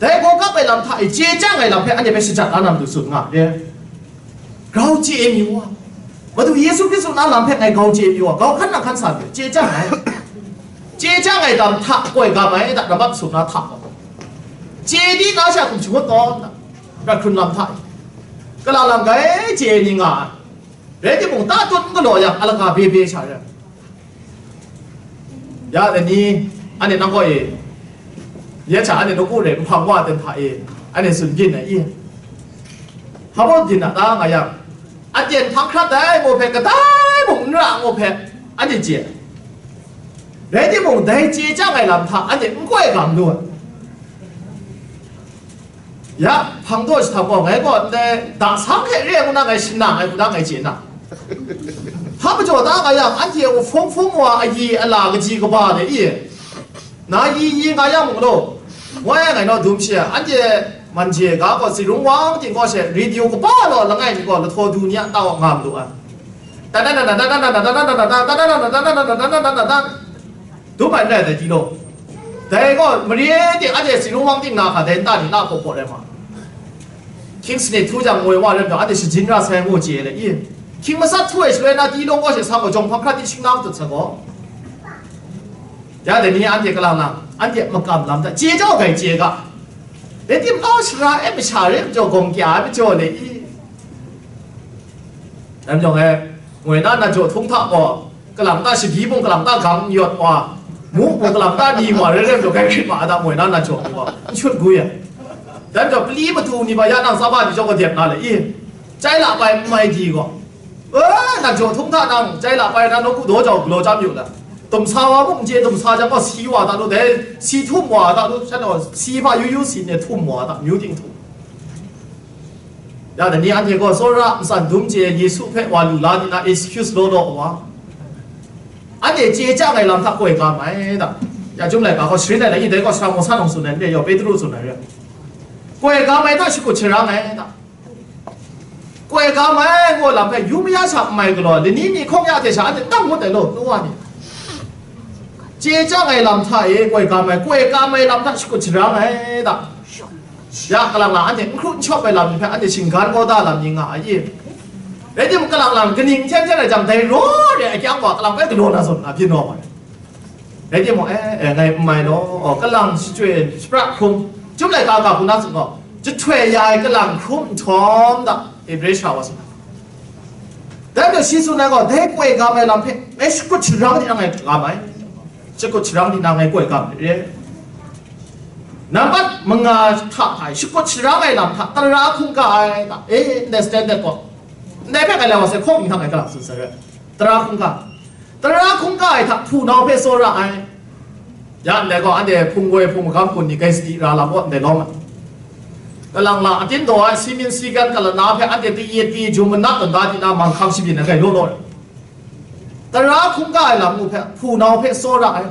Dai gaw gap ai lam hta e chye chyang ai lam hpe anhte hpe shajat la na matu tsun nga ai. Grau chye mi wa. Madu Yesu Hkristu na lam hpe ngai grau chye mi wa. Grau hkan nang hkan sa mi, chye chyang ai. Chye chyang ai lam hta koi gam ai, da, nambat masum na hta gaw. Chye di na sha hkum shangut tawn, da, ra hkrun lam hta e. Kala lam gai chye ni nga ai. Rai timung, tatut n galaw yang, a langa bye bye sha rai. Ya dai ni, anhte nang kaw e, ya hta anhte nawku re, nhpang wa ten hta e, anhte tsun byin ai i? Hpa baw byin a ta nga yang, aten hpang hkrat ai ngu hpe, kadai mung n ra ngu hpe, anhte chye. Rai timung, dai chye chyang ai lam hta anhte n koi gam lu ai. Ya, hpang daw jahtau gaw, ngai gaw ndai dang sang hte re ai ngu na ngai shana ai hku na ngai chye na. Hpa majaw da nga yang, anhte a hpung hpung wa ayi ala kaji kaba de i, na yi yi nga yang mung law, ngoi ai ngai naw dum shi ai, anhte man je ga gaw, tsingrung wang ting gaw she, radio kaba law langai mi gaw, lahtaw du ni a ta wa nga malu ai. Dum ai n rai dai, tilo. Dai gaw, mare de, anhte tsingrung wang ting na hka, dai nta ni na hpaw hpaw rai ma. Hkying sanit htu jang, ngoi wa rai nna, anhte shajin ra sai ngu chye le i. Hkying masat htu ai shaloi na, tilawng gaw she sa gaw, jawng hpang hkra ti shing na matut sa gaw. Ya, dai ni anhte kalang lang, anhte makam lam hta, chye jau gai chye ga. Rai tim, nau shara e masha re majaw, gawng kya ai majaw le i. Dai majaw e, ngoi na nat jaw htung hta gaw, kalang ta shagyi mung, kalang ta gang n yawt wa, mu mung, kalang ta ni wa, rai rai majaw, gai hkrit ma a da, ngoi na nat jaw htung gaw, n shut gwi ai. Dai majaw, pali matu ni ba ya nang tsaba ni jaw gadep na le i, chyai la bai n mai di gaw, e, nat jaw htung hta nang, chyai la bai na, nawku daw jau galaw chyam yu la. Tum sa wa mung n chye, tum sa jang gaw, si wa ta lu, dai si htum wa ta lu, shan gaw, si hpa yu yu si ne htum wa ta, myu ting htum. Ya, dai ni anhte gaw tsawra ntsan dum chye, Yesu hpe wa lu la nna, excuse law law wa. Anhte chye chyang ai lam hta koi gam ai da. Ya, Chyum Laika gaw sharin ai da, i dai gaw Sara Mawsa nawng tsun ai n re, yawng Petru tsun ai re. Koi gam ai hta shakut sharang ai da. Koi gam ai ngu lam hpe, yu maya sha n mai galaw, lani mi hkawng ya hte sha anhte nang ngut ai law, nu wa ni. Chye chyang ai lam hta e koi gam ai, koi gam ai lam hta shakut sharang ai da. Ya, kalang lang anhte n hkru n shawp ai lam ni hpe anhte shinggan kau da lam ni nga ai i? Rai timung, kalang lang kaning hten hten rai jang, dai raw re ai kyang wa kalang bai galaw na zawn na byin rawng ai. Rai timung, e, e, ngai n mai law, kalang shachyoi shapra hkrum, Chyum Laika ga hku na tsun gaw, jahtoi ya ai kalang hkrum nhtawm da, Hebre sha wa tsun ai. Dai hpe shi tsun ai gaw, dai koi gam ai lam hpe ngai shakut sharang di na ngai gam ai, shakut sharang di na ngai koi gam ai re. Nambat manga hta hta e shakut sharang ai lam hta, tara hkungga ai hta, e, ndai standard gaw, ndai hpe ngai lai wa sai, hkawk ni hta ngai kalang tsun sai re, tara hkungga. Tara hkungga ai hta hpunau hpe tsawra ai. Ya ndai gaw, anhte hpung woi hpung magam kun ni gai sadi ra lam gaw, ndai lawm ai. Kalang lang atin daw ai, si min si gan kalana hpe anhte kayit pyi jum manat tawn da di na, manghkang shabyin ai gai law law ai. Tara hkungga ai lam ngu hpe, hpunau hpe tsawra ai.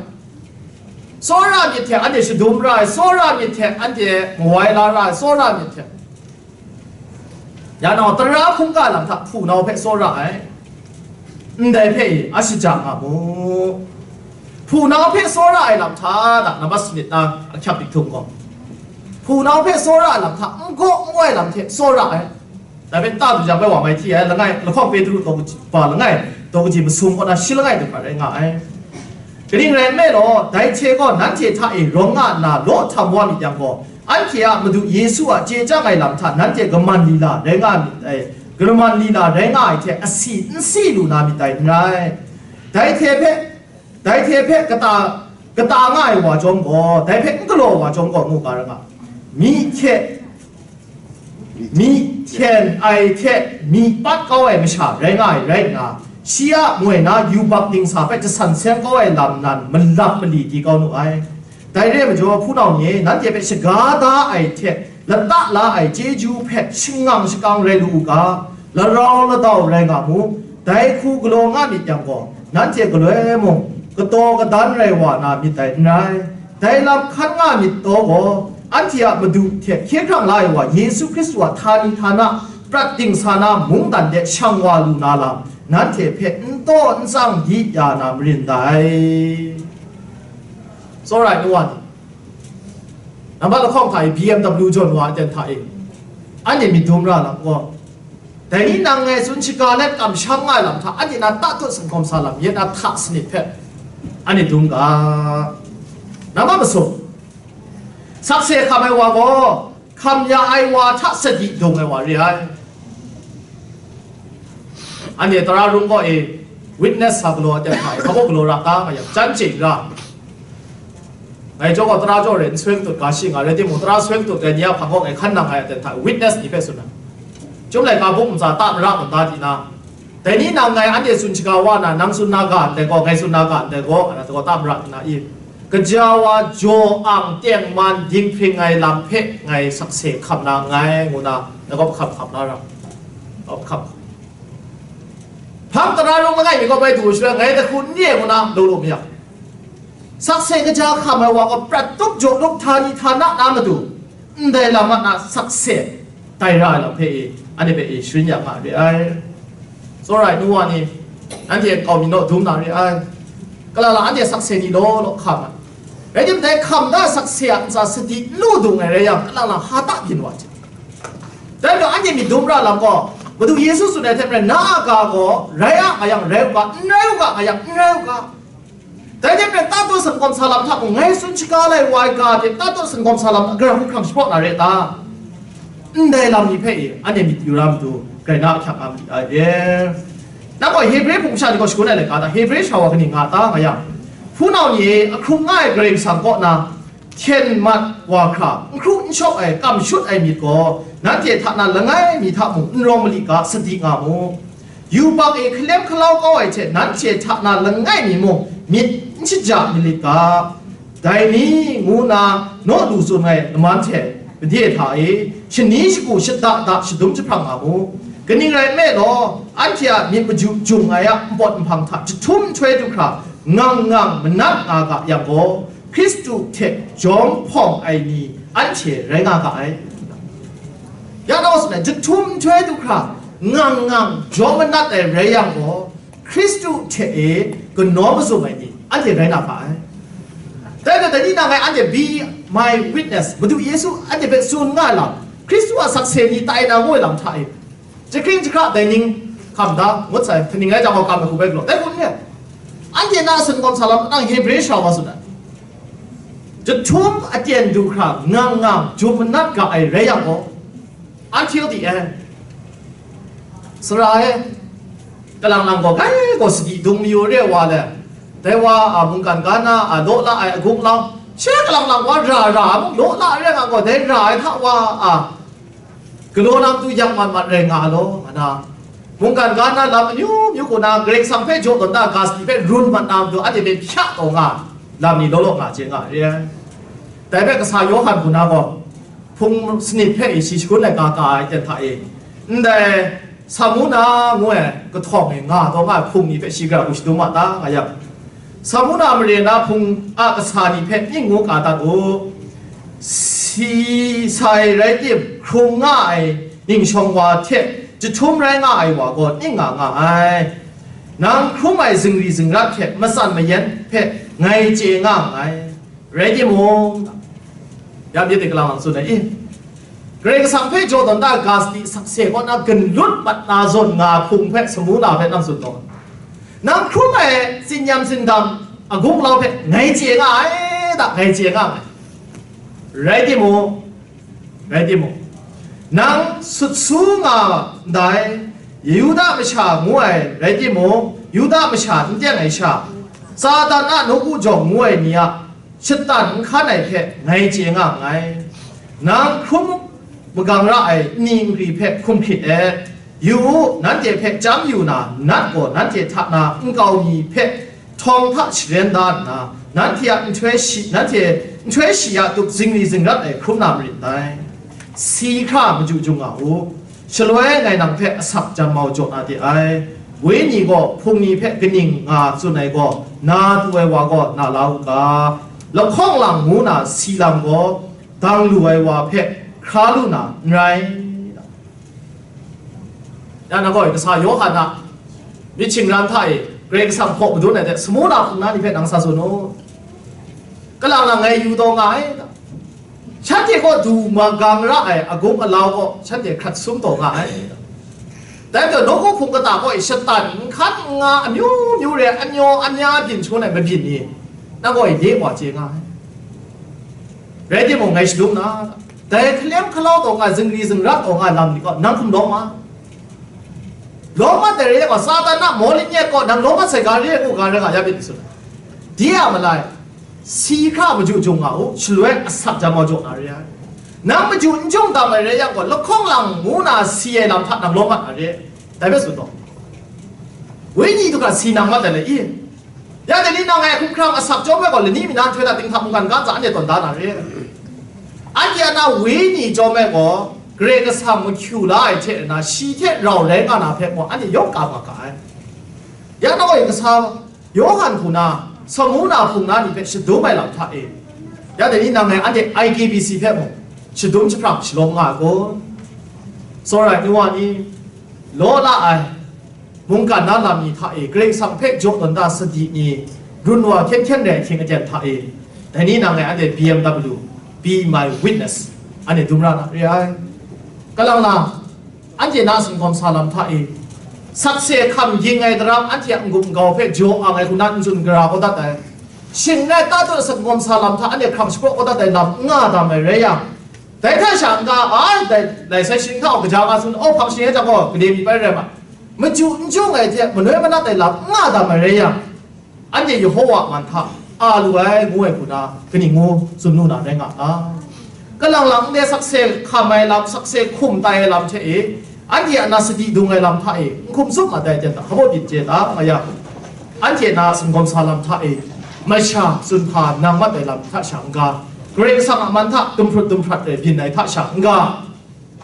Tsawra myit hte anhte shadum ra ai, tsawra myit hte anhte mawai la ra ai, tsawra myit hte. Ya nau, tara hkungga lam hta hpunau hpe tsawra ai, ndai hpe i a shaja nga mu. Hpunau hpe tsawra ai lam hta da, nambat sanit na ahkyep dik htum gaw, hpunau hpe tsawra ai lam hta n gaw n wai lam hte tsawra ai. Dai hpe nta du jang bai wa mai hti ai, langai, lahkawng Petru daw kaji, ba langai, daw kaji masum kaw na shi langai du hkra rai nga ai. Kaning rai nme law, dai hte gaw nanhte hta e rawng nga nna law htam wa myit yang gaw, anhte a Madu Yesu a chye chyang ai lam hta nanhte kaman lila rai nga myit dai, kaman lila rai nga ai hte asi n si lu na myit dai n rai. Dai hte hpe, dai hte hpe kata, kata nga ai wa chyawm gaw, dai hpe n galaw wa chyawm gaw, ngu ga ra nga. Myi hte, myi hten ai hte myi pat kau ai masha rai nga ai rai nna, shi a moi na yubak dingsa hpe jasan seng kau ai lam nan malap mali di kau nu ai. Dai re ai majaw, hpunau ni e, nanhte hpe shaga da ai hte lata la ai chyeju hpe shangang shakang rai lu u ga, larau ladau rai nga mu. Dai hku galaw nga myit yang gaw, nanhte galoi mung kataw kadan rai wa na myit dai n rai. Dai lam hkan nga myit taw gaw, anhte a Madu hte hkye hkrang la ai wa Yesu Hkristu a htani htana prat dingsa na mungdan de shang wa lu na lam, nanhte hpe n taw n tsang di ya na marin dai. Tsawra ai nu wa ni, nambat lahkawng hta e B M W jawn wa ai ten hta e, anhte myit dum ra lam gaw, dai ni nang ngai tsun shaga let kamsham nga ai lam hta, anhte na tatut singhkawm sa lam, yet na hta sanit hpe anhte dum ga. Nambat masum, sakse hkam ai wa gaw, hkam ya ai wa hta sadi dung ai wa re ai. Anhte tara rung kaw e witness sa galaw ai ten hta e, hpa kaw galaw ra ta nga yang, chyan chye ra. Ngai jaw gaw tara jaw re, n soi katut ga shi nga, rai timung, tara soi katut ai ni a hpang kaw ngai hkan nang ai a ten hta e, witness ni hpe tsun ai. Chyum laika bung ntsa ta mara munda di na, Dai ni nang ngai anhte tsun shaga wa na, nang tsun na ga ndai gaw, ngai tsun na ga ndai gaw, ana gaw ta mara nna i, kaja wa jaw ang tengman dinghpring ai lam hpe ngai sakse hkam na nngai, ngu na, ngai gaw hkam hkam na ra, hkam hkam. Hpang tara rawng langai mi gaw bai du shara ngai da hku n re ngu na, law law mi yang, sakse kaja hkam ai wa gaw prat tup jaw lup hta ni hta na na matu, ndai lam a na sakse tai ra ai lam hpe e, anhte hpe e sharin ya nga re ai. Tsawra ai nu wa ni, nanhte nkau mi naw dum na re ai. Kalang lang anhte sakse ni law law hkam ai. Rai timung, dai hkam da sakse a ntsa sadi n lu dung ai rai yang, kalang lang ha ta byin wa hte. Dai majaw anhte myit dum ra lam gaw, Madu Yesu tsun ai hte maren, na a ga gaw rai a nga yang rai u ga, n rai u ga nga yang n rai u ga. Dai hte maren, tato sangkawm sa lam hta mung, ngai tsun shaga lai wa ai ga hte tato sangkawm sa lam hta gara hkrang shapraw na re ta? Ndai lam ni hpe e, anhte myit yu ra matu, grai na ahkyak nga myit ai e. Nang gaw Hebre hpung sha ni gaw shagun ai laika ta? Hebre sha wa kaning nga ta nga yang, hpunau ni e, ahkrung nga ai Karai Kasang kaw na hten mat wa hkra, n hkru n shawk ai, kam shut ai myit gaw, nanhte hta na langai mi hta mung n rawng malit ga, sadi nga mu. Yubak e hkalem hkalau kau ai hte nanhte hta na langai mi mung myit n shaja malit ga, dai ni, ngu na naw lu tsun ai laman hte made hta e, shani shagu shada da shadum jahprang nga mu. Kaning rai nme law, anhte a myit maju jung ai a npawt nhpang hta jahtum nhtoi du hkra ngang ngang manat nga ga yang gaw, Hkristu hte jawm hpawng ai ni anhte rai nga ga ai. Ya na wa tsun ai, jahtum nhtoi du hkra ngang ngang jawm manat ai rai yang gaw, Hkristu hte e kanaw mazum ai ni anhte rai na ga ai. Dai gaw, dai ni na ngai anhte be my witness, Madu Yesu anhte hpe tsun nga ai lam, Hkristu a sakse ni tai na ngu ai lam hta e, jahkring jahkra dai ning hkam da, ngut sai, kaning rai jang gaw kam ai hku bai galaw, dai hku n re. Anhte na a singkawm sa lam nang Hebre sha wa tsun ai. Jahtum aten du hkra ngang ngang jum manat ga ai rai yang gaw, until the end. Sara e, kalang lang gaw, kai gaw sadi dung mayu re wa le, dai wa a mungkan ga na a law la ai agung lau, she kalang lang wa ra ra a mung law la re nga gaw, dai ra ai hta wa a galaw na matu yak mat mat rai nga law, nga na, mungkan ga na lam amyu myu hku na, Karai Kasang hpe jaw tawn da ga sadi hpe run mat na matu, anhte hpe hpya taw nga, lam ni law law nga chye nga re ai. Dai hpe kasa Yawhan hku na gaw, hpung sanit hpe e shi shagun ai ga ka ai ten hta e, ndai Samuna ngu ai kahtawng e nga taw nga ai hpung ni hpe shi gara hku shadum ma ta nga yang, Samuna mare na hpung a kasa ni hpe ning ngu ka dat u. Si sai rai tim, hkrung nga ai ning shawng wa hte jahtum rai nga ai wa gaw ning nga nga ai. Nang hkrum ai zingri zingrat hte matsan mayan hpe ngai chye nga nngai. Rai timung, ya myit de kalang lang tsun ai i, Karai Kasang hpe jaw tawn da ga sadi sakse kaw na ganlut mat na zawn nga hpung hpe, Samuna hpe nang tsun taw, nang hkrum ai tsinyam tsindam agung lau hpe ngai chye nga ai da, ngai chye nga ai. Rai timung, rai timung, nang sut su nga ndai Yuda masha ngu ai rai timung, Yuda masha n teng ai sha, Satan a nawku jawng ngu ai ni a shatan n hkan ai hpe ngai chye nga nngai. Nang hkrum magang ra ai nni nkri hpe hkum hkrit et. Yu u, nanhte hpe chyam yu na, nat gaw nanhte hta na nkau mi hpe htawng hta sharen da nna, nanhte a nhtoi shi, nanhte nhtoi shi a tup zingri zingrat ai hkrum na marit dai. Si hkra maju jung nga u. Shaloi ngai nang hpe asak janmau jaw na de ai. Wenyi gaw hpung ni hpe kaning nga tsun ai gaw, na tu ai wa gaw na la u ga, lahkawng lang ngu na si lam gaw, dang lu ai wa hpe hkra lu na n rai. Ya na gaw, kasa Yawhan a myit shingran hta e Karai Kasang hpaw madun ai hte, Samuna hpung na ni hpe nang sa tsun u. Kalang lang ngai yu taw nga ai. Shanhte kaw du magang ra ai agung alau gaw shanhte hkrat sum taw nga ai. Dai majaw, nawku hpung kata kaw e shatan n hkan n nga, amyu myu re ai, amyaw amya byin shangun ai mabyin ni, nang gaw e de wa chye nga ai. Rai timung, ngai shalum na, dai hkalem hkalau taw nga, zingri zingrat taw nga lam ni gaw, nang hkum lawm ma. Lawm mat ai re ai gaw, Satan a mawlit nyet gaw, nang lawm mat sai ga re ai, ngu ga rai nga ya myit, tsun ai. De a malai, si hkra maju jung nga u, shaloi asak janmau jaw na re ai. Nang maju n jung dam ai rai yang gaw, lahkawng lang ngu na si ai lam hta nang lawm mat na re ai. Dai hpe tsun taw. Wenyi du ga si nang mat ai le i. Ya dai ni nang e hkumhkrang asak chyawm ai gaw, lani mi na nhtoi na dinghta mungkan ga ntsa anhte tawn da na re. Anhte a na wenyi chyawm ai gaw, Karai Kasang mahkyu la ai hte na, shi hte rau rai nga na hpe mung, anhte yawng ka nga ga ai. Ya na gaw, kasa Yawhan hku na, samu na hpung na ni hpe shadum ai lam hta e, ya dai ni nang e anhte I K B C hpe mung shadum jahprang shalawm nga ai kun? Tsawra ai nu wa ni, law la ai mungkan na lam ni hta e, Karai Kasang hpe jaw tawn da sadi ni, run wa hkyen hkyen rai ahkying aten hta e, dai ni nang e anhte B M W, Be My Witness, anhte dum ra na re ai. Kalang na, anhte na singkawm sa lam hta e, sakse hkam ging ai daram anhte a n-gup n-gau hpe jaw ang ai hku na n tsun gara kau dat ai. Shing rai ta tut singkawm sa lam hta anhte hkrang shapraw kau dat ai lam n nga dam ai rai yang, dai hta sha n-ga, ai, dai, lai sai shing hta gaja nga sun, au, hpang shing e jang gaw, gade mi pai rai ma, machyu n chyung ai hte manoi manat ai lam n nga dam ai rai yang, anhte Yehowa a man hta a lu ai, ngu ai hku na, kaning ngu tsun lu na rai nga a? Kalang lang ndai sakse hkam ai lam, sakse hkum tai ai lam hte e, anhte a na sadi dung ai lam hta e, n hkum tsup mat ai ten hta, hpa byin chye ta nga ya, anhte na singkawm sa lam hta e, masha tsun hpa nang mat ai lam hta sha n-ga, Karai Kasang a man hta dumhprut dumhprat ai byin ai hta sha n-ga,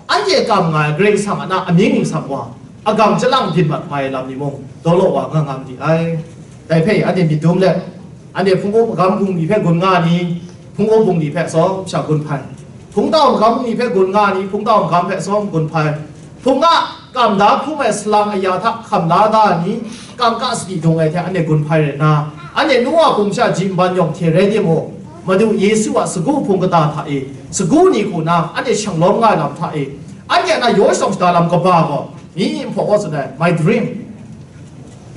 anhte kam nga ai Karai Kasang a na amying ningsang wa, agam chyalang byin mat mai ai lam ni mung, daw law wa nga nga ma di ai. Dai hpe anhte myit dum let, anhte hpung-up magam bungli hpe gun nga ni, hpung-up bungli hpe tsawm sha gun hpai, hpungtau magam bungli hpe gun nga ni, hpungtau magam hpe tsawm gun hpai, hpung a kam da hkrum ai salang aya hta hkam la da ni, kam ka sadi dung ai hte anhte gun hpai rai nna, anhte nu wa hpung sha ji nban yawng hte rai timung, Madu Yesu a sagu hpung kata hta e, sagu ni hku na anhte shang lawm nga ai lam hta e, anhte a na yaw shadawn shada lam kaba gaw, mi hpaw gaw tsun ai, my dream.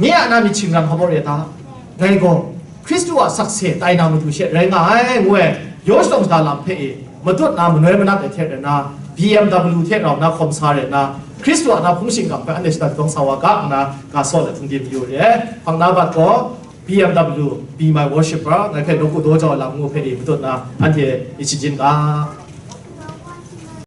Nye a na myit shingran hpa baw re ta? Ngai gaw Hkristu a sakse tai na matu she rai nga ai, ngu ai, yaw shadawn shada lam hpe e, matut na manoi manat ai hte rai na, B M W hte rau na hkawm sa rai na, Hkristu a na hpung shingkang hpe anhte shada dawng sa wa ga nna, ga saw let hpung di mayu re ai. Hpang na bat gaw, B M W, Be My Worshipper, ngai hpe nawku daw jau ai lam ngu hpe e matut na, anhte e shajin ga.